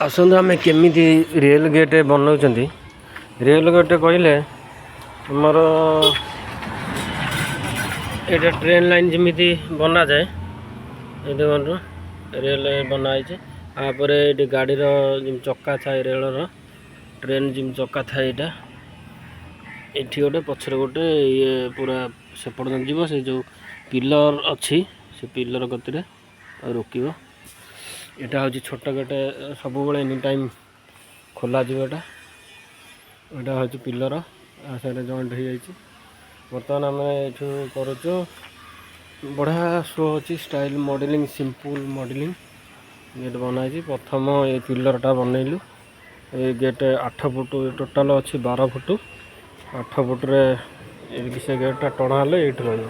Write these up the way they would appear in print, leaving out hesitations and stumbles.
ଆସନ୍ତୁ, ଆମେ କେମିତି ରେଲ୍ ଗେଟ୍ ବନାଉଛନ୍ତି। ରେଲ୍ ଗେଟ୍ କହିଲେ ଆମର ଏଇଟା ଟ୍ରେନ୍ ଲାଇନ୍ ଯେମିତି ବନାଯାଏ। ଏ ଦେଖନ୍ତୁ, ରେଲ୍ ବନା ହେଇଛି। ତାପରେ ଏଇଠି ଗାଡ଼ିର ଯେମିତି ଚକା ଥାଏ, ରେଳର ଟ୍ରେନ୍ ଯେମିତି ଚକା ଥାଏ, ଏଇଟା ଏଠି ଗୋଟେ, ପଛରେ ଗୋଟେ, ଇଏ ପୁରା ସେପଟ ଯିବ। ସେ ଯେଉଁ ପିଲର ଅଛି, ସେ ପିଲର କତିରେ ରୋକିବ। ଏଇଟା ହେଉଛି ଛୋଟ ଗେଟ୍, ସବୁବେଳେ ଏନି ଟାଇମ୍ ଖୋଲାଯିବ ଏଇଟା। ଏଇଟା ହେଉଛି ପିଲର, ସେଇଟା ଜଏଣ୍ଟ ହେଇଯାଇଛି। ବର୍ତ୍ତମାନ ଆମେ ଏଠୁ କରୁଛୁ। ବଢ଼ିଆ ଶୋ ଅଛି, style modelling, simple modelling gate ବନାହେଇଛି। ପ୍ରଥମ ଏ ପିଲରଟା ବନେଇଲୁ। ଏ ଗେଟ୍ 8 ଫୁଟ, ଟୋଟାଲ୍ ଅଛି 12 ଫୁଟ। 8 ଫୁଟରେ ଏଇଠି ସେ ଗେଟ୍ଟା ଟଣା ହେଲେ ଏଇଠି ରହିବ।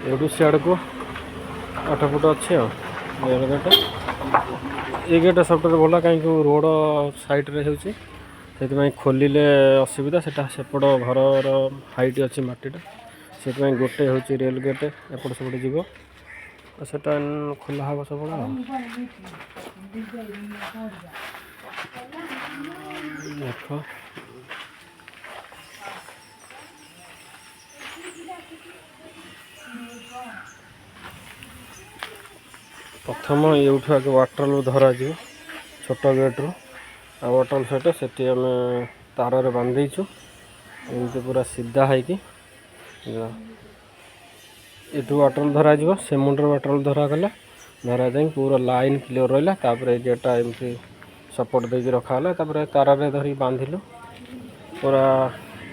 ଏଇଠୁ ସିଆଡ଼କୁ 8 ଫୁଟ ଅଛି। ଆଉ ରେଲ୍ ଗେଟ୍, ଏ ଗେଟ୍ ସବୁଠାରୁ ଭଲ, କାହିଁକି ରୋଡ଼ ସାଇଡ଼୍ରେ ହେଉଛି, ସେଥିପାଇଁ ଖୋଲିଲେ ଅସୁବିଧା। ସେଟା ସେପଟ ଘରର ହାଇଟ୍ ଅଛି ମାଟିଟା, ସେଥିପାଇଁ ଗୋଟେ ହେଉଛି ରେଲ୍ ଗେଟ୍, ଏପଟ ସେପଟ ଯିବ ଆଉ ସେଟା ଖୋଲା ହେବ ସବୁବେଳେ। ଆଉ ଦେଖ, ପ୍ରଥମ ଏଇଠୁ ଆଗେ ୱାଟର ଧରାଯିବ ଛୋଟ ଗେଟ୍ରୁ। ଆଉ ୱାଟର ସହିତ ସେଠି ଆମେ ତାରରେ ବାନ୍ଧି ଦେଇଛୁ, ଏମିତି ପୁରା ସିଧା ହେଇକି। ଏଠୁ ୱାଟର ଧରାଯିବ, ସେ ମୁଣ୍ଡରେ ୱାଟର ଧରାଗଲା, ଧରାଯାଇ ପୁରା ଲାଇନ୍ କ୍ଲିଅର୍ ରହିଲା। ତାପରେ ଏ ଗେଟ୍ଟା ଏମିତି ସପୋର୍ଟ ଦେଇକି ରଖାହେଲା। ତାପରେ ତାରରେ ଧରିକି ବାନ୍ଧିଲୁ, ପୁରା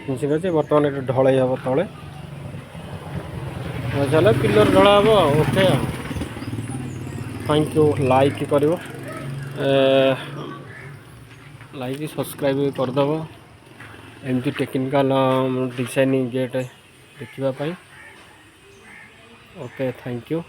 ଫିନିସିଂ ଅଛି। ବର୍ତ୍ତମାନ ଏଠି ଢଳେଇ ହେବ, ତଳେ ହେଲା ପିଲର ଢଳା ହେବ। ଓକେ, ଆଉ thank you. Like କରିବ, ଲାଇକ୍ ସବସ୍କ୍ରାଇବ୍ କରିଦେବ ଏମିତି ଟେକ୍ନିକାଲ୍ ଡିଜାଇନିଂ ଗେଟ୍ ଦେଖିବା ପାଇଁ। Okay, thank you.